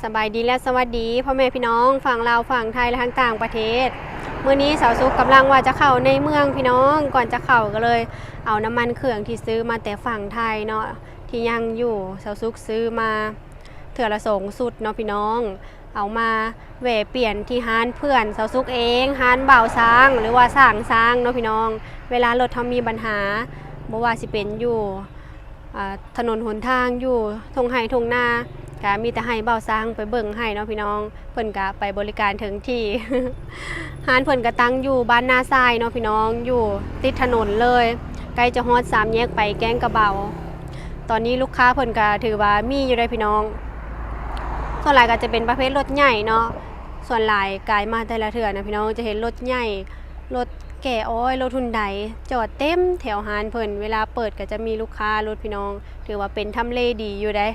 ສະບາຍດີ ແລະ ສະຫວັດດີພໍ່ແມ່ພີ່ນ້ອງຝັ່ງລາວ, ຝັ່ງໄທ ແລະ ທາງຕ່າງປະເທດ. ມື້ນີ້ສາວສຸກກຳລັງວ່າຈະເຂົ້າໃນເມືອງພີ່ນ້ອງ, ກ່ອນຈະເຂົ້າກໍເລີຍເອົານ້ຳມັນເຄື່ອງທີ່ຊື້ມາແຕ່ຝັ່ງໄທເນາະ ທີ່ຍັງຢູ່, ສາວສຸກຊື້ມາເທື່ອລະສອງຊຸດເນາະພີ່ນ້ອງ, ເອົາມາແວ່ປ່ຽນທີ່ຮ້ານເພື່ອນສາວສຸກເອງ, ຮ້ານບ່າວຊ້າງ ຫຼືວ່າຊ່າງຊ້າງເນາະພີ່ນ້ອງ. ເວລາລົດເຮົາມີບັນຫາ ບໍ່ວ່າຊິເປັນຢູ່ ອ່າ ຖະໜົນຫົນທາງ ຢູ່ທົ່ງໄຮ່ທົ່ງນາ ກະມີແຕ່ໃຫ້ບ່າວຊ້າງໄປເບິ່ງໃຫ້ເນາະພີ່ນ້ອງ, ເພິ່ນກະໄປບໍລິການເຖິງທີ່. ຮ້ານເພິ່ນກະຕັ້ງຢູ່ບ້ານນາຊາຍເນາະພີ່ນ້ອງ, ຢູ່ຕິດຖະໜົນເລີຍ, ໃກ້ຈະຮອດສາມແຍກໄປແກ້ງກະເບົາ. ຕອນນີ້ລູກຄ້າເພິ່ນກະຖືວ່າມີຢູ່ໄດ໋ພີ່ນ້ອງ, ສ່ວນຫຼາຍກະຈະເປັນປະເພດລົດໃຫຍ່ເນາະ. ສ່ວນຫຼາຍກາຍມາແຕ່ລະເທື່ອນະພີ່ນ້ອງ ຈະເຫັນລົດໃຫຍ່ ລົດແກ່ອ້ອຍ ລົດຮຸນໄດ ຈອດເຕັມແຖວຮ້ານເພິ່ນ. ເວລາເປີດກໍຈະມີລູກຄ້າລົດພີ່ນ້ອງ, ຖືວ່າເປັນທຳເລດີຢູ່ເດ້.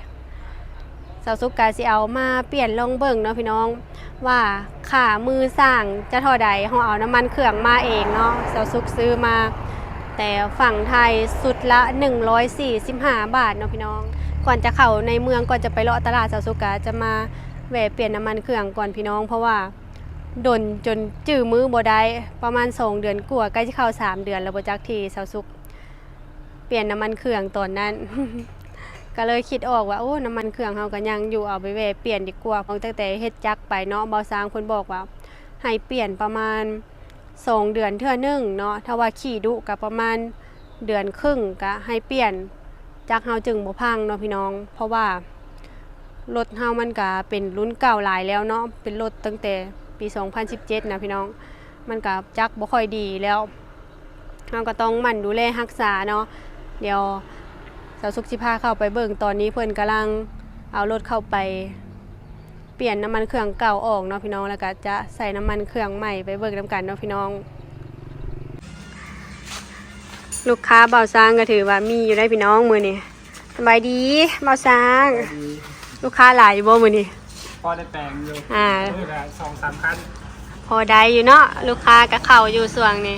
ສາວສຸກກະຊິເອົາມາປ່ຽນລອງເບິ່ງເນາະພີ່ນ້ອງ ວ່າຄ່າມືຊ່າງຈະເທົ່າໃດ. ເຮົາເອົານ້ຳມັນເຄື່ອງມາເອງເນາະ, ສາວສຸກຊື້ມາແຕ່ຝັ່ງໄທ ຊຸດລະໜຶ່ງຮ້ອຍສີ່ສິບຫ້າບາດເນາະພີ່ນ້ອງ. ກ່ອນຈະເຂົ້າໃນເມືອງ, ກ່ອນຈະໄປເລາະຕະຫຼາດ, ສາວສຸກກະຈະມາແວ່ປ່ຽນນ້ຳມັນເຄື່ອງກ່ອນພີ່ນ້ອງ, ເພາະວ່າ ດົນຈົນຈື່ມື້ບໍ່ໄດ້ ປະມານສອງເດືອນກວ່າ ໃກ້ຊິເຂົ້າສາມເດືອນແລ້ວບໍ່ຈັກ ທີ່ສາວສຸກປ່ຽນນ້ຳມັນເຄື່ອງຕອນນັ້ນ. ກໍເລີຍຄິດອອກວ່າ ໂອ້ ນ້ຳມັນເຄື່ອງເຮົາກໍຍັງຢູ່ ເອົາໄປແວ່ປ່ຽນດີກວ່າ. ເພາະຕັ້ງແຕ່ເຮັດຈັກໄປເນາະ ບ່າວຊ້າງເພິ່ນບອກວ່າໃຫ້ປ່ຽນປະມານ ສອງເດືອນເທື່ອໜຶ່ງເນາະ, ຖ້າວ່າຂີ່ດຸກໍປະມານເດືອນຄຶ່ງກໍໃຫ້ປ່ຽນ, ຈັກເຮົາຈຶ່ງບໍ່ພັງເນາະພີ່ນ້ອງ. ເພາະວ່າລົດເຮົາມັນກໍເປັນລຸ້ນເກົ່າຫຼາຍແລ້ວເນາະ, ເປັນລົດຕັ້ງແຕ່ປີສອງພັນສິບເຈັດນະພີ່ນ້ອງ, ມັນກໍຈັກບໍ່ຄ່ອຍດີແລ້ວ. ເຮົາກໍຕ້ອງໝັ່ນດູແລຮັກສາເນາະ. ດຽວສາວສຸກຊິພາເຂົ້າໄປເບິ່ງ, ຕອນນີ້ເພິ່ນກຳລັງເອົາລົດເຂົ້າໄປ ປ່ຽນນ້ຳມັນເຄື່ອງເກົ່າອອກເນາະພີ່ນ້ອງ, ແລ້ວກໍຈະໃສ່ນ້ຳມັນເຄື່ອງໃໝ່. ໄປເບິ່ງນຳກັນເນາະພີ່ນ້ອງ. ລູກຄ້າບ່າວຊ້າງກໍຖືວ່າມີຢູ່ໄດ໋ພີ່ນ້ອງມື້ນີ້. ສະບາຍດີບ່າວຊ້າງ. ສະບາຍດີ. ລູກຄ້າຫຼາຍຢູ່ບໍ່ມື້ນີ້? ພໍໄດ້ແປງຢູ່. ອ່າ ມື້ລະສອງສາມຄັນ. ພໍໄດ້ຢູ່ເນາະ, ລູກຄ້າກໍເຂົ້າຢູ່ຊ່ວງນີ້.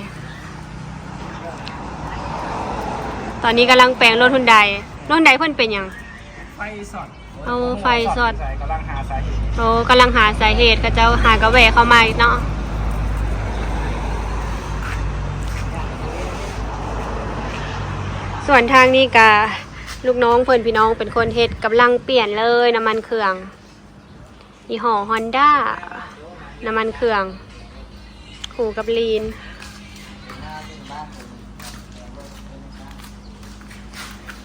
ຕອນນີ້ກຳລັງແປງລົດຮຸນໄດ. ລົດຮຸນໄດເພິ່ນເປັນຫຍັງ? ໄຟຊັອດ. ເອົາໄຟຊັອດ. ກຳລັງຫາສາເຫດ. ໂອ້ ກຳລັງຫາສາເຫດ, ເຂົາເຈົ້າຫາກໍແວ່ເຂົ້າມາອີກເນາະ. ສ່ວນທາງນີ້ກະລູກນ້ອງເພິ່ນ ພີ່ນ້ອງເປັນຄົນເຮັດ, ກຳລັງປ່ຽນເລີຍນ້ຳມັນເຄື່ອງ. ຍີ່ຫໍ້ຮອນດ້າ ນ້ຳມັນເຄື່ອງ ຄູ່ກັບລີນ.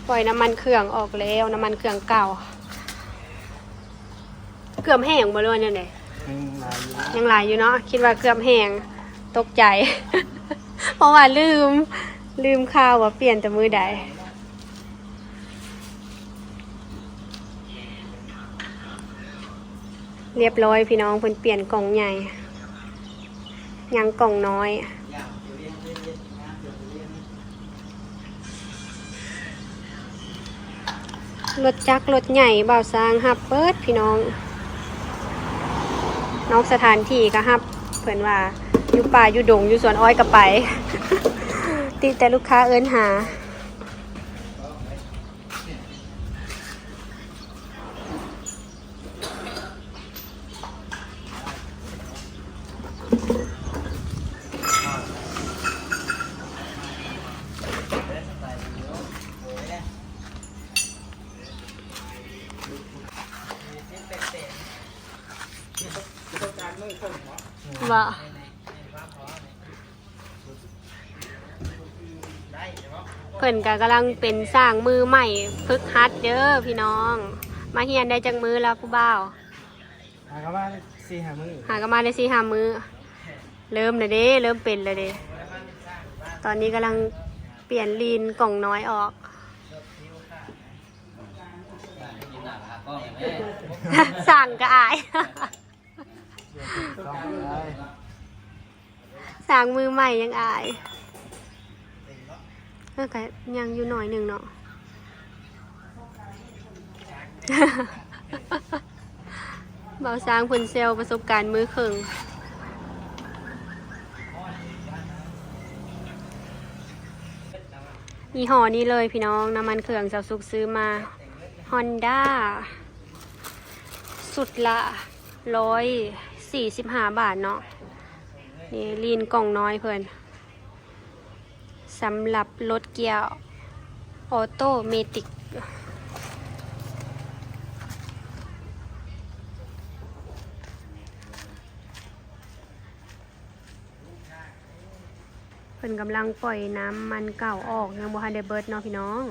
ປ່ອຍນ້ຳມັນເຄື່ອງອອກແລ້ວ, ນ້ຳມັນເຄື່ອງເກົ່າ. ເກືອບແຫ້ງບໍ່ ຫຼືວ່າແນວໃດ? ຍັງຫຼາຍຢູ່. ຍັງຫຼາຍຢູ່ເນາະ, ຄິດວ່າເກືອບແຫ້ງ, ຕົກໃຈ ເພາະວ່າລືມ, ລືມຂ່າວວ່າປ່ຽນແຕ່ມື້ໃດ. ລຽບຮ້ອຍພີ່ນ້ອງ, ເພິ່ນປ່ຽນກ່ອງໃຫຍ່, ຍັງກ່ອງນ້ອຍ. ລົດຈັກລົດໃຫຍ່ ບ່າວຊ້າງຮັບເບິດພີ່ນ້ອງ, ນອກສະຖານທີ່ກໍຮັບ. ເພິ່ນວ່າຢູ່ປ່າຢູ່ດົງ ຢູ່ສວນອ້ອຍກໍໄປ, ຕິແຕ່ລູກຄ້າເອີ້ນຫາ. ວ່າ ເພິ່ນກະກຳລັງເປັນຊ່າງມືໃໝ່ຝຶກຫັດເດີພີ່ນ້ອງ. ມາຮຽນໄດ້ຈັກມື້ແລ້ວຜູ້ບ່າວ? ຫາກໍມາໄດ້ສີ່ຫ້າມື້. ຫາກໍມາໄດ້ສີ່ຫ້າມື້. ເລີ່ມແລ້ວເດ້, ເລີ່ມເປັນແລ້ວເດ້. ຕອນນີ້ກຳລັງປ່ຽນລີນກ່ອງນ້ອຍອອກ. ຊ່າງກໍອາຍ. ຊ່າງມືໃໝ່ຍັງອາຍ. ເອີ ກະຍັງຢູ່ໜ້ອຍໜຶ່ງເນາະ. ບ່າວຊ້າງເພິ່ນແຊວປະສົບການມື້ເຄິ່ງ. ຍີ່ຫໍ້ນີ້ເລີຍພີ່ນ້ອງ, ນ້ຳມັນເຄື່ອງສາວສຸກຊື້ມາ ຮອນດ້າ. ຊຸດລະຮ້ອຍສີ່ສິບຫ້າບາດເນາະ. ນີ້ລີ້ນກ່ອງນ້ອຍເພິ່ນ ສຳລັບລົດເກຍອໍໂຕເມຕິກ. ເພິ່ນກຳລັງປ່ອຍນ້ຳມັນເກົ່າອອກ ຍັງບໍ່ທັນໄດ້ເບິດເນາະພີ່ນ້ອງ.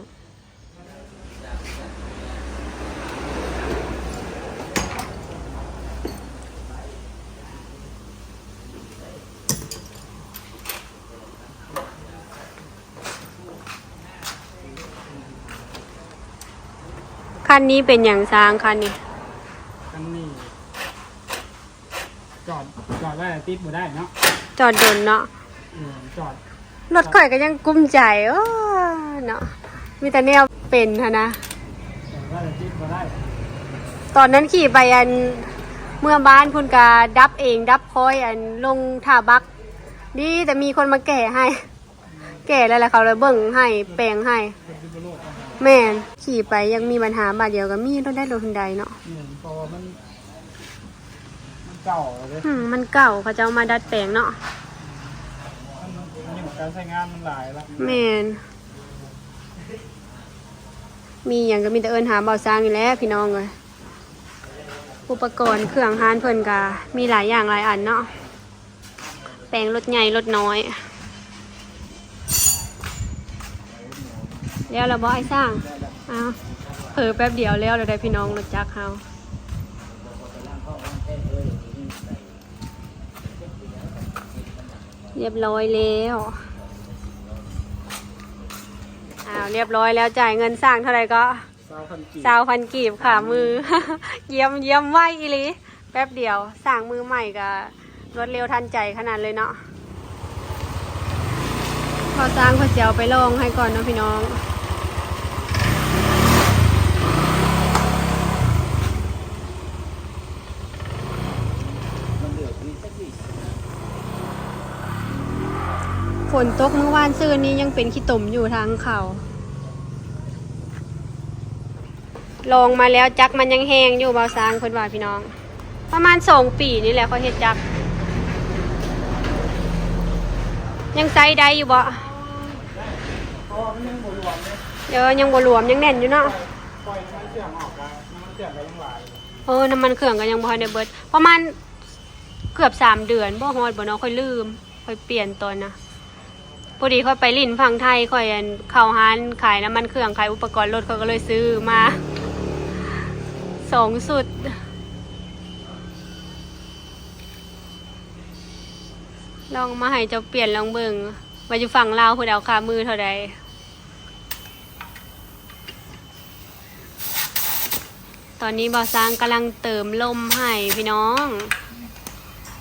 ຄັນນີ້ເປັນຫຍັງຊ່າງ ຄັນນີ້? ຄັນນີ້ ຈອດ ຈອດໄວ້ແລ້ວຕິດບໍ່ໄດ້ເນາະ ຈອດດົນເນາະ. ເອີ ຈອດ ລົດຂ້ອຍກໍຍັງກຸ້ມໃຈ ໂອ້ ເນາະ ມີແຕ່ແນວເປັນຫັ້ນນະ. ຈອດໄວ້ແລ້ວຕິດບໍ່ໄດ້ ຕອນນັ້ນຂີ່ໄປ ອັນ ເມືອບ້ານພຸ້ນກະດັບເອງ ດັບຄ່ອຍ ອັນ ລົງທ່າບັກ ດີແຕ່ມີຄົນມາແກ້ໃຫ້ ແກ້ແລ້ວ ແລ້ວເຂົາເລີຍເບິ່ງໃຫ້ ແປງໃຫ້. ແມ່ນ ຂີ່ໄປຍັງມີບັນຫາບາດດຽວກໍມີ ລົດໃດລົດໃດເນາະ. ແມ່ນ ເພາະວ່າມັນ ມັນເກົ່າແລ້ວເດ້. ອືມ ມັນເກົ່າ ເຂົາເຈົ້າມາດັດແປງເນາະ. ອືມ ອາຍຸການໃຊ້ງານມັນຫຼາຍລະ. ແມ່ນ ມີຫຍັງກໍມີແຕ່ເອີ້ນຫາບ່າວຊ້າງນີ້ແຫຼະພີ່ນ້ອງເອີຍ. ອຸປະກອນເຄື່ອງຮ້ານເພິ່ນກໍມີຫຼາຍຢ່າງຫຼາຍອັນເນາະ. ແປງລົດໃຫຍ່ລົດນ້ອຍ. ແລ້ວລະບໍ່ອ້າຍຊ້າງ? ອ້າວ ເຜີແປັບດຽວແລ້ວລະໄດ໋ພີ່ນ້ອງ ລົດຈັກເຮົາ. ຮຽບຮ້ອຍແລ້ວ. ອ້າວ ຮຽບຮ້ອຍແລ້ວ ຈ່າຍເງິນຊ້າງເທົ່າໃດເກາະ? ຊາວພັນກີບ ຊາວພັນກີບຄ່າມື. ຢ້ຽມ ຢ້ຽມໄວອີ່ຫຼີ ແປັບດຽວ. ຊ່າງມືໃໝ່ກະລວດເລັວທັນໃຈຂະໜາດເລີຍເນາະ. ບ່າວຊ້າງເພິ່ນຊິເອົາໄປລອງໃຫ້ກ່ອນເນາະພີ່ນ້ອງ. ຝົນຕົກມື້ວານຊືນນີ້ຍັງເປັນຂີ້ຕົມຢູ່ທາງເຂົ້າ. ລອງມາແລ້ວຈັກມັນຍັງແຮງຢູ່ ບ່າວຊ້າງເພິ່ນວ່າພີ່ນ້ອງ. ປະມານສອງປີນີ້ແຫຼະຂ້ອຍເຮັດຈັກ. ຍັງໃຊ້ໄດ້ຢູ່ບໍ່? ເພາະວ່າມັນຍັງບໍ່ລວມເດ້. ເອີ ຍັງບໍ່ລວມ ຍັງແໜ້ນຢູ່ເນາະ. ປ່ອຍ ປ່ອຍນ້ຳມັນເຄື່ອງອອກກະ ນ້ຳມັນເຄື່ອງກະຍັງຫຼາຍຢູ່. ເອີ ນ້ຳມັນເຄື່ອງກະຍັງບໍ່ທັນໄດ້ເບິດ ປະມານເກືອບສາມເດືອນ ບໍ່ຮອດບໍ່ເນາະ ຂ້ອຍລືມ ຂ້ອຍປ່ຽນຕອນນະ. ພໍດີຂ້ອຍໄປຫຼິ້ນຝັ່ງໄທ ຂ້ອຍ ອັນ ເຂົ້າຮ້ານຂາຍນ້ຳມັນເຄື່ອງ ຂາຍອຸປະກອນລົດ ຂ້ອຍກໍເລີຍຊື້ມາສອງຊຸດ ລອງມາໃຫ້ເຈົ້າປ່ຽນລອງເບິ່ງ ວ່າຢູ່ຝັ່ງລາວເພິ່ນເອົາຄ່າມື້ເທົ່າໃດ. ຕອນນີ້ບ່າວຊ້າງກຳລັງເຕີມລົມໃຫ້ພີ່ນ້ອງ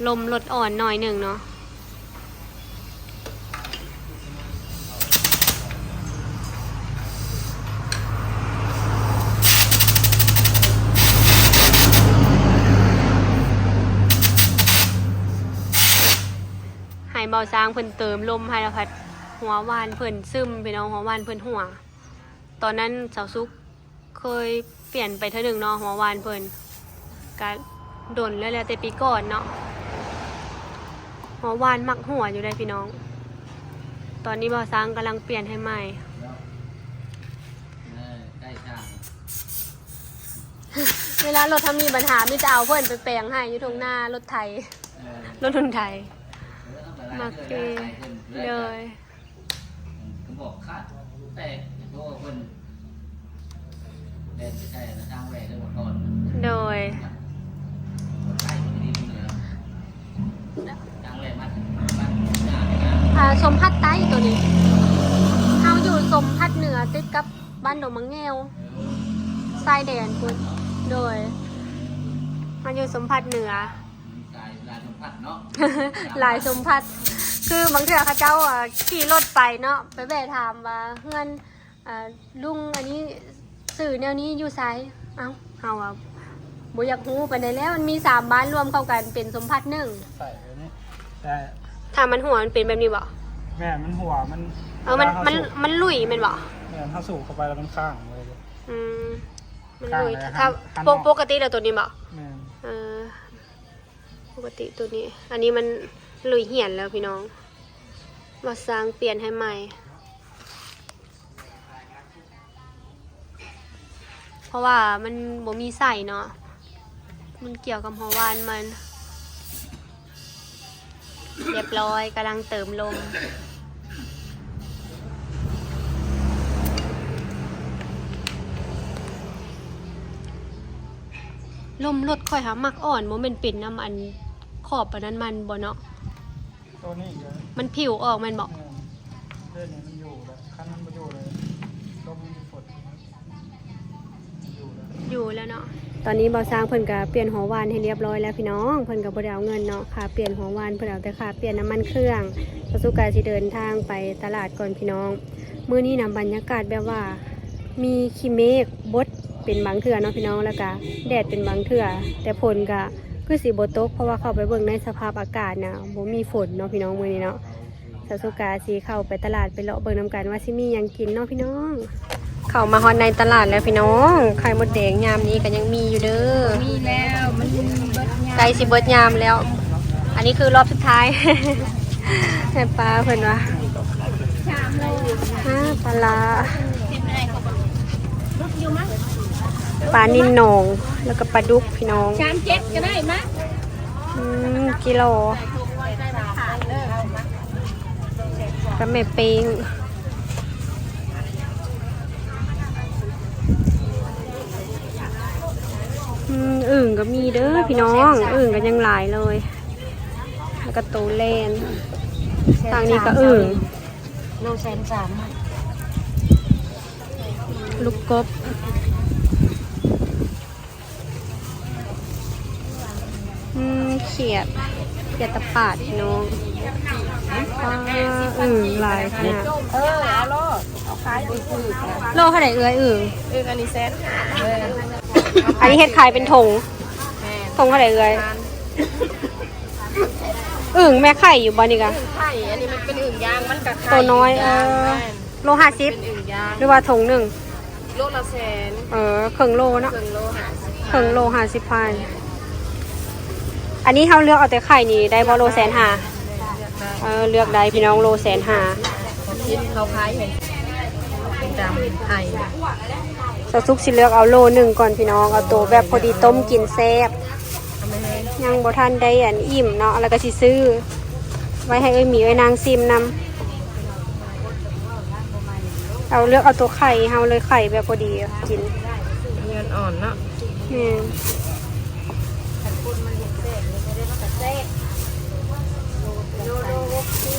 ລົມລົດອ່ອນໜ້ອຍໜຶ່ງເນາະ. ໃຫ້ບ່າວຊ້າງເພິ່ນເຕີມລົມໃຫ້ລະພັດ ຫົວຫວ່ານເພິ່ນຊຶມ ພີ່ນ້ອງ ຫົວຫວ່ານເພິ່ນຮົ່ວ. ຕອນນັ້ນສາວສຸກ ເຄີຍປ່ຽນໄປເທື່ອໜຶ່ງເນາະ ຫົວຫວ່ານເພິ່ນ ກະດົນແລ້ວ ແລ້ວແຕ່ປີກ່ອນເນາະ. ຫົວຫວ່ານມັກຮົ່ວຢູ່ໃດ໋ພີ່ນ້ອງ. ຕອນນີ້ບ່າວຊ້າງກຳລັງປ່ຽນໃຫ້ໃໝ່. ເວລາລົດເຮົາມີບັນຫາ ມີແຕ່ເອົາເພິ່ນໄປແປງໃຫ້ຢູ່ທົ່ງນາ ລົດໄຖ ລົດຮຸນໄຖ ມັກເກ. ໂດຍ. ກະບອກຄາດແຕກ ເພາະວ່າເພິ່ນແລ່ນໄປໃສ່ທາງແວ່ເດີ ບໍ່ກ່ອນ. ໂດຍ. ທາງແວ່ມາ ບ້ານ ອ່າ ສົມພັດໃຕ້ໂຕນີ້ ເຮົາຢູ່ສົມພັດເໜືອ ຕິດກັບບ້ານດອງມະແງວ ຊາຍແດນພຸ້ນ. ໂດຍ. ເຮົາຢູ່ສົມພັດເໜືອ. ຫຼາຍສົມພັດເນາະ ຫຼາຍສົມພັດ ຄືບາງເທື່ອເຂົາເຈົ້າ ເອີ ຂີ່ລົດໄປເນາະ ໄປແວ່ຖາມວ່າເຮືອນ ເອີ ລຸງອັນນີ້ຊື່ແນວນີ້ຢູ່ໃສ? ເອົ້າ ເຮົາວ່າບໍ່ຢາກຮູ້ປານໃດແລ້ວ ມັນມີສາມບ້ານລວມເຂົ້າກັນເປັນສົມພັດໜຶ່ງ. ໃສ່ແບບນີ້ ແຕ່ຖ້າມັນຮົ່ວມັນເປັນແບບນີ້ບໍ? ແມ່ນ ມັນຮົ່ວ ມັນ ເອີ ມັນ ເວລາເຮົາ ມັນ ສູບ ມັນຫຼຸຍແມ່ນບໍ? ແມ່ນ ເຮົາສູບເຂົ້າໄປແລ້ວມັນຄ້າງເລີຍ. ອືມ ມັນຫຼຸຍ ຄ້າງເລີຍ ຖ້າ ຄັນ ປົກ ປົກກະຕິແລ້ວໂຕນີ້ບໍ? ແມ່ນ ປົກກະຕິໂຕນີ້ ອັນນີ້ມັນລຸຍຫ້ຽນແລ້ວພີ່ນ້ອງ ວ່າຊ່າງປ່ຽນໃຫ້ໃໝ່ ເພາະວ່າມັນບໍ່ມີໃຊ້ເນາະ ມັນກ່ຽວກັບຫົວຫວ່ານມັນ. ຮຽບຮ້ອຍ ກຳລັງເຕີມລົມ ລົມລົດຂ້ອຍຫາມັກອ່ອນ ບໍ່ແມ່ນເປັນນຳອັນຂອບອັນນັ້ນມັນບໍ່ເນາະ? ໂຕນີ້ກໍ ມັນຜິວອອກແມ່ນບໍ່? ແມ່ນ ເດ້ນີ້ມັນຢູ່ແລ້ວ ຄັນມັນບໍ່ຢູ່ແລ້ວ ລົມມັນຊິຟົດ. ຢູ່ແລ້ວເນາະ ຕອນນີ້ບ່າວຊ້າງເພິ່ນກະປ່ຽນຫົວຫວ່ານໃຫ້ຮຽບຮ້ອຍແລ້ວພີ່ນ້ອງ ເພິ່ນກະບໍ່ໄດ້ເອົາເງິນເນາະ ຄ່າປ່ຽນຫົວຫວ່ານ ເພິ່ນເອົາແຕ່ຄ່າປ່ຽນນ້ຳມັນເຄື່ອງ. ສາວສຸກກະຊິເດີນທາງໄປຕະຫຼາດກ່ອນພີ່ນ້ອງ. ມື້ນີ້ນະບັນຍາກາດແບບວ່າມີຂີ້ເມກບົດເປັນບາງເທື່ອເນາະພີ່ນ້ອງ ແລ້ວກະແດດເປັນບາງເທື່ອ ແຕ່ຝົນກະຄືຊິບໍ່ຕົກ ເພາະວ່າເຂົ້າໄປເບິ່ງໃນສະພາບອາກາດນະ ບໍ່ມີຝົນເນາະພີ່ນ້ອງ ມື້ນີ້ເນາະ. ສາວສຸກາຊິເຂົ້າໄປຕະຫຼາດ ໄປເລາະເບິ່ງນຳກັນວ່າຊິມີຫຍັງກິນເນາະພີ່ນ້ອງ. ເຂົ້າມາຮອດໃນຕະຫຼາດແລ້ວພີ່ນ້ອງ ໄຂ່ມົດແດງຍາມນີ້ກໍຍັງມີຢູ່ເດີ ມີແລ້ວ ມັນເບິດຍາມ ໃກ້ຊິເບິດຍາມແລ້ວ. ອັນນີ້ຄືລອບສຸດທ້າຍ ແມ່ປ້າເພິ່ນວ່າ ສາມໂລ ອາ ປາຫຼ້າ ປານິນໜອງ ແລ້ວກໍປາດຸກພີ່ນ້ອງ ສາມເຈັດກໍໄດ້ມະ ອືມ ກິໂລ ກັບແມ່ເປ້ງ ອືມ ອຶ່ງກໍມີເດີພີ່ນ້ອງ ອຶ່ງກໍຍັງຫຼາຍເລີຍ ແລ້ວກໍໂຕແລ່ນ ທາງນີ້ກໍອຶ່ງ ໂລແສນສາມ ລູກກົບ. ອືມ ຂຽດ ຂຽດຕະປາດພີ່ນ້ອງ ວ້າ ອຶ່ງຫຼາຍຂະໜາດ ເອີ ເອົາໂລດ ເອົາຂາຍຖືກໆ ໂລເທົ່າໃດເອື້ອຍ ອຶ່ງ? ອຶ່ງອັນນີ້ແສນຫ້າ ເອີ ອັນນີ້ເຮັດຂາຍເປັນຖົງ ແມ່ນ ຖົງເທົ່າໃດເອື້ອຍ? ອຶ່ງແມ່ໄຂ່ຢູ່ບໍ່ນີ້ກະ? ອຶ່ງໄຂ່ ອັນນີ້ມັນເປັນອຶ່ງຢາງ ມັນກະໄຂ່ ໂຕນ້ອຍ ເອີ ແມ່ນ ໂລຫ້າສິບ ເປັນອຶ່ງຢາງ ຫຼືວ່າຖົງໜຶ່ງ? ໂລລະແສນ ເອີ ເຄິ່ງໂລເນາະ ເຄິ່ງໂລຫ້າສິບ ເຄິ່ງໂລຫ້າສິບພັນ. ອັນນີ້ເຮົາເລືອກເອົາແຕ່ໄຂ່ນີ້ໄດ້ບໍ່? ໂລແສນຫ້າ ເອີ ເລືອກໄດ້ພີ່ນ້ອງ ໂລແສນຫ້າ ເຂົາຂາຍໃຫ້ ເປັນຕາມໄຂ່. ສາວສຸກຊິເລືອກເອົາໂລໜຶ່ງກ່ອນພີ່ນ້ອງ ເອົາໂຕແບບພໍດີຕົ້ມກິນແຊບ ຍັງບໍ່ທັນໄດ້ອັນອີ່ມເນາະ ແລ້ວກໍຊິຊື້ໄວ້ໃຫ້ເອື້ອຍໝີເອື້ອຍນາງຊີມນຳ. ເອົາ ເລືອກເອົາຕົວໄຂ່ເຮົາເລີຍ ໄຂ່ແບບພໍດີກິນ ມັນອ່ອນເນາະ ແມ່ນ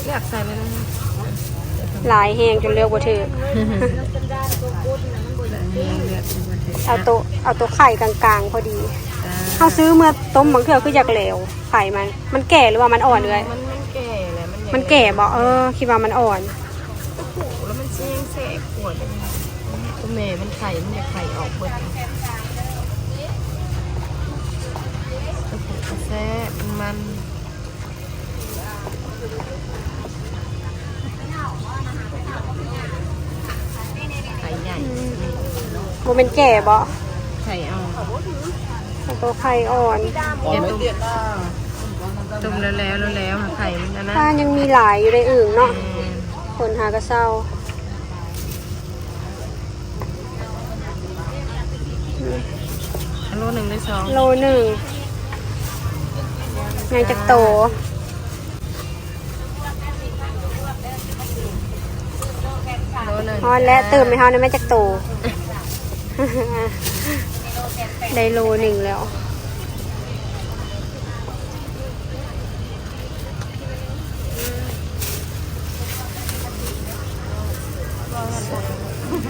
ເລືອກໃສ່ເລີຍນະ ຫຼາຍແຮງຈົນເລືອກບໍ່ຖືກ ຫຼາຍແຮງເລືອກບໍ່ຖືກ ເອົາໂຕ ເອົາໂຕໄຂ່ກາງໆພໍດີ ເຮົາຊື້ເມື່ອຕົ້ມບາງເທື່ອຄືຢາກແຫຼວ ໄຂ່ມັນ ມັນແກ່ຫຼືວ່າມັນອ່ອນເອື້ອຍ? ມັນ ມັນແກ່ແຫຼະ ມັນ ມັນແກ່ບໍ່? ເອີ ຄິດວ່າມັນອ່ອນ. ໂອ້ໂຫ ແລ້ວມັນຊິແຊບກວ່າ ໂຕແມ່ມັນໄຂ່ ມັນຢາກໄຂ່ອອກເບິດ ໂຕຜູ້ກໍແຊບ ມັນ ໄຂ່ໃຫຍ່ ອືມ ບໍ່ແມ່ນແກ່ບໍ່? ໄຂ່ອ່ອນ ແຕ່ໂຕໄຂ່ອ່ອນ ແກ່ຕົ້ມ ຕົ້ມແລ້ວໆ ແລ້ວໆ ໄຂ່ມັນອັນນັ້ນ ປາຍັງມີຫຼາຍຢູ່ໃນອຶ່ງເນາະ ແມ່ນ ຄົນຫາກະເຊົາ. ໂລໜຶ່ງໄດ້ສອງ ໂລໜຶ່ງ ຍັງຈັກໂຕ? ໂລໜຶ່ງ ຮອດແລ້ວ ຕື່ມໃຫ້ເຮົາໄດ້ແມ່ນຈັກໂຕ? ໄດ້ໂລໜຶ່ງແລ້ວ.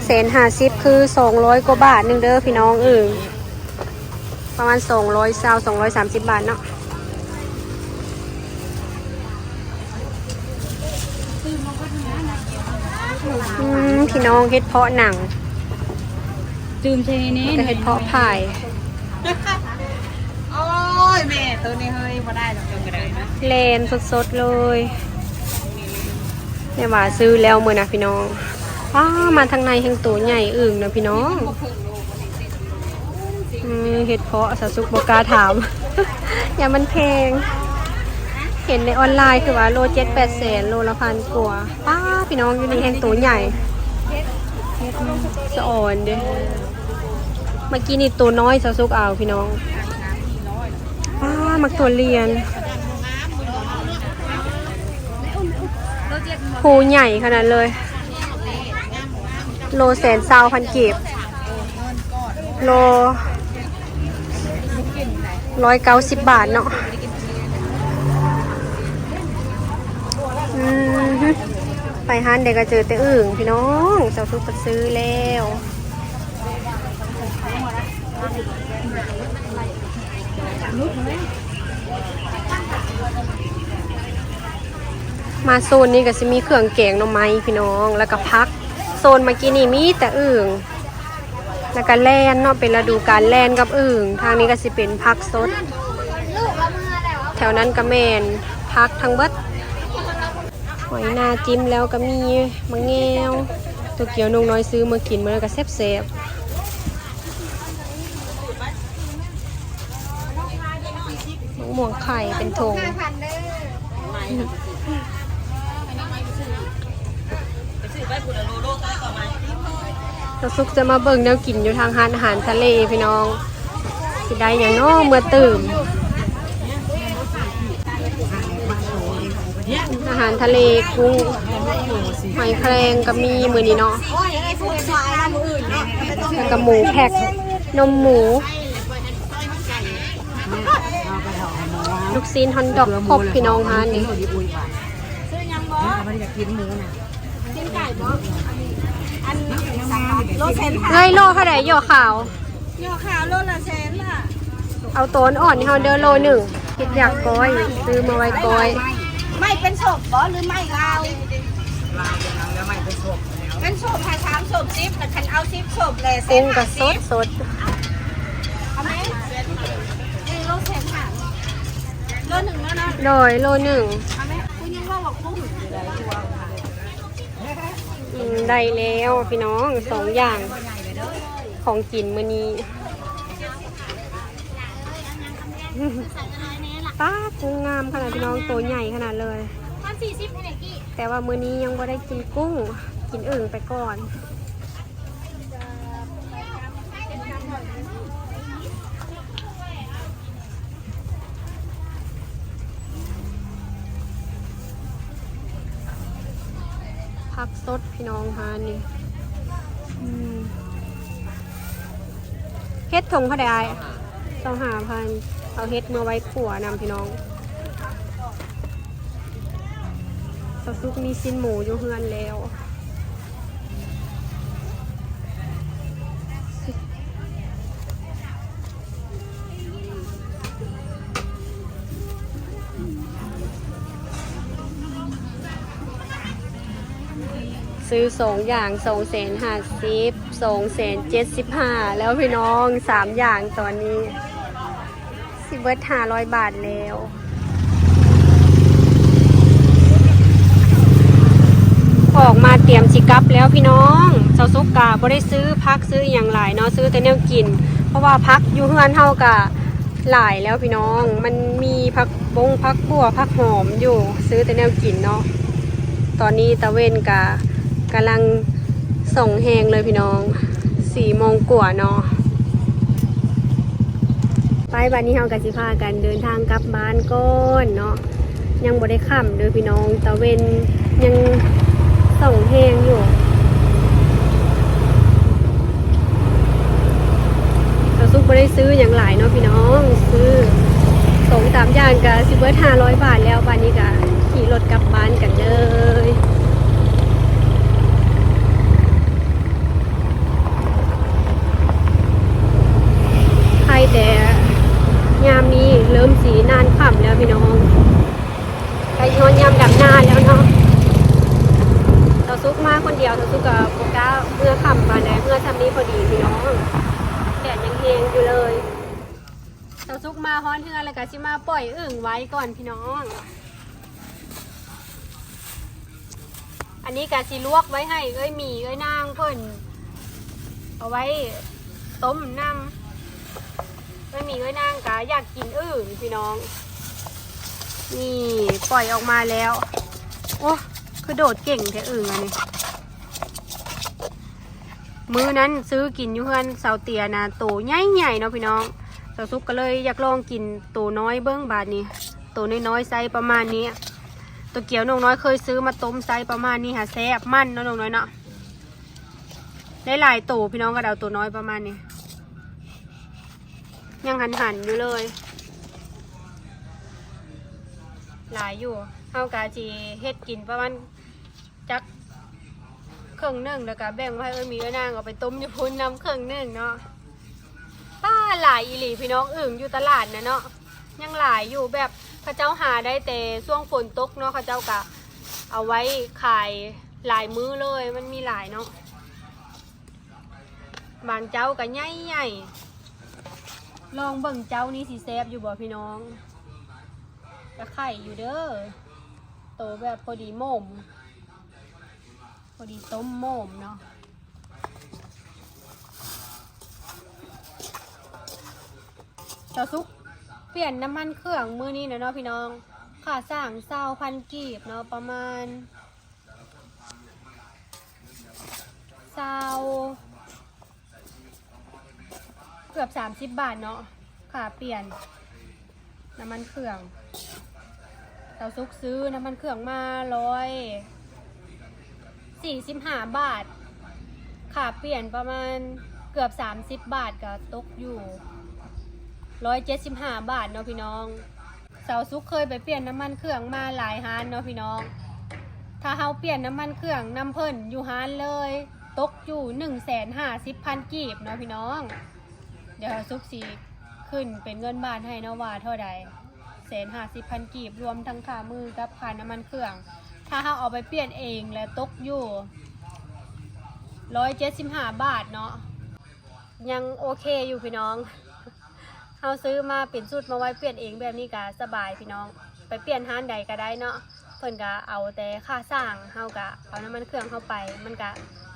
ແສນຫ້າສິບ ຄືສອງຮ້ອຍກວ່າບາດໜຶ່ງເດີພີ່ນ້ອງເອີຍ ປະມານສອງຮ້ອຍຊາວ ສອງຮ້ອຍສາມສິບບາດເນາະ. ອືມ ພີ່ນ້ອງ ເຫັດເຜາະໜັງ ຕື່ມໃສ່ແນ່ ແລ້ວກໍເຫັດເຜາະພາຍ. ໂອ້ຍ ແມ່ ໂຕນີ້ເຮີ້ຍ ບໍ່ໄດ້ດອກ ໂຕກໍໄດ້ນະ ແລ່ນສົດໆເລີຍ. ແມ່ວ່າຊື້ແລ້ວມື້ນະພີ່ນ້ອງ. ອ້າ ມາທາງໃນແຮ່ງໂຕໃຫຍ່ອຶ່ງນະພີ່ນ້ອງ. ອືມ ເຫັດເຜາະ ສາວສຸກບໍ່ກ້າຖາມ ຢ້ານມັນແພງ. ເຫັນໃນອອນລາຍຄືວ່າໂລເຈັດແປດແສນ ໂລລະພັນກວ່າ. ປ້າ ພີ່ນ້ອງ ຢູ່ນີ້ແຮ່ງໂຕໃຫຍ່ ສະອອນເດ້. ເມື່ອກີ້ນີ້ໂຕນ້ອຍ ສາວສຸກເອົາ ພີ່ນ້ອງ. ປ້າ ໝາກຖົ່ວລຽນ ພູໃຫຍ່ຂະໜາດເລີຍ. ໂລແສນຊາວພັນກີບ ໂລຮ້ອຍເກົ້າສິບບາດເນາະ. ອືມ ໄປຮ້ານໃດກໍເຈີແຕ່ອຶ່ງ ພີ່ນ້ອງ. ສາວສຸກກໍຊື້ແລ້ວ. ມາໂຊນນີ້ກໍຊິມີເຄື່ອງແກງໜໍ່ໄມ້ ພີ່ນ້ອງ ແລ້ວກໍຜັກ. ໂຊນເມື່ອກີ້ນີ້ມີແຕ່ອຶ່ງ ແລ້ວກໍແລ່ນເນາະ ເປັນລະດູການແລ່ນກັບອຶ່ງ. ທາງນີ້ກໍຊິເປັນຜັກສົດ ແຖວນັ້ນກໍແມ່ນຜັກທັງເບິດ. ຫອຍນາຈິ້ມແລ້ວກໍມີໝາກແງວ ໂຕກຽວນົງນ້ອຍຊື້ມາກິນມື້ນັ້ນກໍແຊບໆ. ໝາກມ່ວງໄຂ່ເປັນຖົງ. ສາວສຸກຈະມາເບິ່ງແນວກິນຢູ່ທາງຮ້ານອາຫານທະເລ ພີ່ນ້ອງ. ຊິໄດ້ຫຍັງເນາະເມືອຕື່ມ. ອາຫານທະເລ ກຸ້ງ ຫອຍແຄງກໍມີມື້ນີ້ເນາະ. ແລ້ວກໍໝູແພັກ ນົມໝູ ລູກຊີ້ນ ຮອດດອກ ຄົບ ພີ່ນ້ອງ. ຮ້ານນີ້ ຊື້ຫຍັງບໍ່? ກິນໄກ່ບໍ່? ອັນ ອັນ ໂລແສນຫ້າ. ເອື້ອຍ ໂລເທົ່າໃດ? ຫຍໍ້ຂາວ ຫຍໍ້ຂາວໂລລະແສນບາດ. ເອົາໂຕອ່ອນໆໃຫ້ເຮົາເດີ ໂລໜຶ່ງ. ຄິດຢາກກ້ອຍ ຊື້ມາໄວ້ກ້ອຍ. ໄມ້ເປັນສົບບໍ່ ຫຼືໄມ້ລາວ? ລາວເປັນຫຍັງ ແລ້ວໄມ້ເປັນສົບ. ເປັນສົບໃຫ້ສາມສົບສິບ ແລ້ວຄັນເອົາສິບສົບແລ້ວ ກຸ້ງກໍສົດໆ. ເອົາແມ່ ເອີ ໂລແສນຫ້າ ໂລໜຶ່ງແລ້ວເນາະ. ໂດຍ ໂລໜຶ່ງ. ເອົາແມ່ ກູຍັງເວົ້າວ່າກຸ້ງ. ອືມ ໄດ້ແລ້ວພີ່ນ້ອງ ສອງຢ່າງ ຂອງກິນມື້ນີ້. ປາດ ກຸ້ງງາມຂະໜາດພີ່ນ້ອງ ໂຕໃຫຍ່ຂະໜາດເລີຍ. ແຕ່ວ່າມື້ນີ້ຍັງບໍ່ໄດ້ກິນກຸ້ງ ກິນອຶ່ງໄປກ່ອນ. ຜັກສົດພີ່ນ້ອງ ຮ້ານນີ້. ອືມ ເຫັດຖົງເທົ່າໃດອ້າຍ? ຊາວຫ້າພັນ. ເອົາເຫັດເມືອໄວ້ຂົ້ວນຳພີ່ນ້ອງ. ສາວສຸກມີຊີ້ນໝູຢູ່ເຮືອນແລ້ວ. ຊື້ສອງຢ່າງ ສອງແສນຫ້າສິບ ສອງແສນເຈັດສິບຫ້າແລ້ວພີ່ນ້ອງ. ສາມຢ່າງຕອນນີ້ ຊິເບິດຫ້າຮ້ອຍບາດແລ້ວ. ອອກມາຕຽມຊິກັບແລ້ວພີ່ນ້ອງ. ສາວສຸກກະບໍ່ໄດ້ຊື້ຜັກຊື້ອີ່ຫຍັງຫຼາຍເນາະ ຊື້ແຕ່ແນວກິນ ເພາະວ່າຜັກຢູ່ເຮືອນເຮົາກະຫຼາຍແລ້ວພີ່ນ້ອງ. ມັນມີຜັກບົ້ງ ຜັກບົ່ວ ຜັກຫອມຢູ່ ຊື້ແຕ່ແນວກິນເນາະ. ຕອນນີ້ຕາເວັນກະກຳລັງສ່ອງແຮງເລີຍພີ່ນ້ອງ ສີ່ໂມງກວ່າເນາະ. ໄປ ບາດນີ້ເຮົາກໍຊິພາກັນເດີນທາງກັບບ້ານກ່ອນເນາະ. ຍັງບໍ່ໄດ້ຄ່ຳເດີພີ່ນ້ອງ ຕາເວັນຍັງສ່ອງແຮງຢູ່. ສາວສຸກບໍ່ໄດ້ຊື້ຫຍັງຫຼາຍເນາະພີ່ນ້ອງ ຊື້ສອງສາມຢ່າງກະຊິເບິດຫ້າຮ້ອຍບາດແລ້ວ. ບາດນີ້ກະຂີ່ລົດກັບບ້ານກັນເລີຍ. ໄຄແຕ່ຍາມນີ້ເລີ່ມຊິນານຄ່ຳແລ້ວພີ່ນ້ອງ ໃກ້ຮອດຍາມດຳນາແລ້ວເນາະ. ສາວສຸກມາຄົນດຽວ ສາວສຸກກໍບໍ່ກ້າເມືອຄ່ຳປານໃດ ເມືອຊ່ຳນີ້ພໍດີພີ່ນ້ອງ ແດດຍັງແຮງຢູ່ເລີຍ. ສາວສຸກມາຮອດເຮືອນແລ້ວກໍຊິມາປ່ອຍອຶ່ງໄວ້ກ່ອນພີ່ນ້ອງ. ອັນນີ້ກະຊິລວກໄວ້ໃຫ້ເອື້ອຍໝີເອື້ອຍນາງເພິ່ນ ເອົາໄວ້ຕົ້ມນຳ. ເອື້ອຍໝີເອື້ອຍນາງກະຢາກກິນອຶ່ງພີ່ນ້ອງ. ນີ້ ປ່ອຍອອກມາແລ້ວ. ໂອ້ ຄືໂດດເກັ່ງແທ້ອຶ່ງອັນນີ້. ມື້ນັ້ນຊື້ກິນຢູ່ເຮືອນສາວເຕຍນະ ໂຕໃຫຍ່ໆເນາະພີ່ນ້ອງ. ສາວສຸກກໍເລີຍຢາກລອງກິນໂຕນ້ອຍເບິ່ງບາດນີ້. ໂຕນ້ອຍໆໄຊປະມານນີ້. ໂຕກຽວນ້ອງນ້ອຍເຄີຍຊື້ມາຕົ້ມໄຊປະມານນີ້ຫາແຊບ ມັນເນາະນ້ອງນ້ອຍເນາະ. ໄດ້ຫຼາຍໂຕພີ່ນ້ອງ ກໍເອົາໂຕນ້ອຍປະມານນີ້. ຍັງຫັນໆຢູ່ເລີຍ. ຫຼາຍຢູ່. ເຮົາກະຊິເຮັດກິນປະມານຈັກເຄິ່ງໜຶ່ງ ແລ້ວກະແບ່ງໄວ້ໃຫ້ເອື້ອຍມີເອື້ອຍນາງເອົາໄປຕົ້ມຢູ່ພຸ້ນນຳເຄິ່ງໜຶ່ງເນາະ. ປ້າ ຫຼາຍອີ່ຫຼີພີ່ນ້ອງ. ອຶ່ງຢູ່ຕະຫຼາດນະເນາະ ຍັງຫຼາຍຢູ່. ແບບເຂົາເຈົ້າຫາໄດ້ແຕ່ຊ່ວງຝົນຕົກເນາະ ເຂົາເຈົ້າກະເອົາໄວ້ຂາຍຫຼາຍມື້ເລີຍ. ມັນມີຫຼາຍເນາະ. ບາງເຈົ້າກໍໃຫຍ່ໆ. ລອງເບິ່ງເຈົ້ານີ້ຊິແຊບຢູ່ບໍ່ພີ່ນ້ອງ? ກະໄຂ່ຢູ່ເດີ. ໂຕແບບພໍດີໝົມ ພໍດີຕົ້ມໝົມເນາະ. ສາວສຸກປ່ຽນນ້ຳມັນເຄື່ອງມື້ນີ້ນະເນາະພີ່ນ້ອງ. ຄ່າສ້າງຊາວພັນກີບເນາະ ປະມານ ຊາວ ເກືອບສາມສິບບາດເນາະ ຄ່າປ່ຽນນ້ຳມັນເຄື່ອງ. ສາວສຸກຊື້ນ້ຳມັນເຄື່ອງມາຮ້ອຍສີ່ສິບຫ້າບາດ ຄ່າປ່ຽນປະມານເກືອບສາມສິບບາດ ກໍຕົກຢູ່ຮ້ອຍເຈັດສິບຫ້າບາດເນາະພີ່ນ້ອງ. ສາວສຸກເຄີຍໄປປ່ຽນນ້ຳມັນເຄື່ອງມາຫຼາຍຮ້ານເນາະພີ່ນ້ອງ. ຖ້າເຮົາປ່ຽນນ້ຳມັນເຄື່ອງນຳເພິ່ນຢູ່ຮ້ານເລີຍ ຕົກຢູ່ໜຶ່ງແສນຫ້າສິບພັນກີບເນາະພີ່ນ້ອງ. ດຽວສາວສຸກຊິຂຶ້ນເປັນເງິນບາດໃຫ້ເນາະວ່າເທົ່າໃດ. ໜຶ່ງແສນຫ້າສິບພັນກີບ ລວມທັງຄ່າມືກັບຄ່ານ້ຳມັນເຄື່ອງ. ຖ້າເຮົາເອົາໄປປ່ຽນເອງລະຕົກຢູ່ຮ້ອຍເຈັດສິບຫ້າບາດເນາະ. ຍັງໂອເຄຢູ່ພີ່ນ້ອງ. ເຮົາຊື້ມາເປັນຊຸດມາໄວ້ປ່ຽນເອງແບບນີ້ກະສະບາຍພີ່ນ້ອງ. ໄປປ່ຽນຮ້ານໃດກະໄດ້ເນາະ ເພິ່ນກະເອົາແຕ່ຄ່າຊ່າງ ເຮົາກະເອົານ້ຳມັນເຄື່ອງເຮົາໄປ ມັນກະ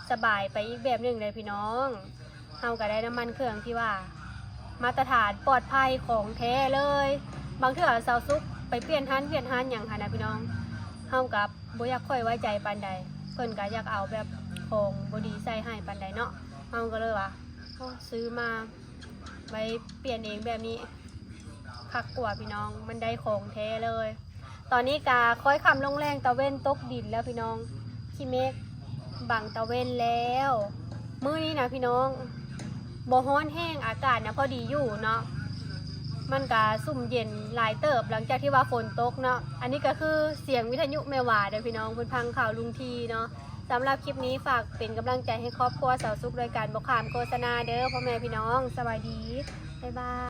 ສະບາຍໄປອີກແບບໜຶ່ງເດ້ພີ່ນ້ອງ. ເຮົາກະໄດ້ນ້ຳມັນເຄື່ອງທີ່ວ່າມາດຕະຖານປອດໄພຂອງແທ້ເລີຍ. ບາງເທື່ອສາວສຸກໄປປ່ຽນຮ້ານຫວຽດຮ້ານຫຍັງຫັ້ນນະພີ່ນ້ອງ ເຮົາກະບໍ່ຢາກຄ່ອຍໄວ້ໃຈປານໃດ ເພິ່ນກະຢາກເອົາແບບຂອງບໍ່ດີໃສ່ໃຫ້ປານໃດເນາະ. ເຮົາກໍເລີຍວ່າ ໂອ້ ຊື້ມາໄວ້ປ່ຽນເອງແບບນີ້ຄັກກວ່າພີ່ນ້ອງ ມັນໄດ້ຂອງແທ້ເລີຍ. ຕອນນີ້ກະຄ້ອຍຄ່ຳລົງແລງ ຕາເວັນຕົກດິນແລ້ວພີ່ນ້ອງ ຂີ້ເມກບັງຕາເວັນແລ້ວ. ມື້ນີ້ນະພີ່ນ້ອງ ບໍ່ຮ້ອນແຮງ ອາກາດນະພໍດີຢູ່ເນາະ ມັນກະຊຸ່ມເຢັນຫຼາຍເຕີບ ຫຼັງຈາກທີ່ວ່າຝົນຕົກເນາະ. ອັນນີ້ກະຄືສຽງວິທະຍຸແມ່ຫວາເດີພີ່ນ້ອງ ເພິ່ນຟັງຂ່າວລຸງທີເນາະ. ສຳລັບຄລິບນີ້ ຝາກເປັນກຳລັງໃຈໃຫ້ຄອບຄົວສາວສຸກ ໂດຍການບໍ່ຂ້າມໂຄສະນາເດີພໍ່ແມ່ພີ່ນ້ອງ. ສະບາຍດີ ບາຍບາຍ.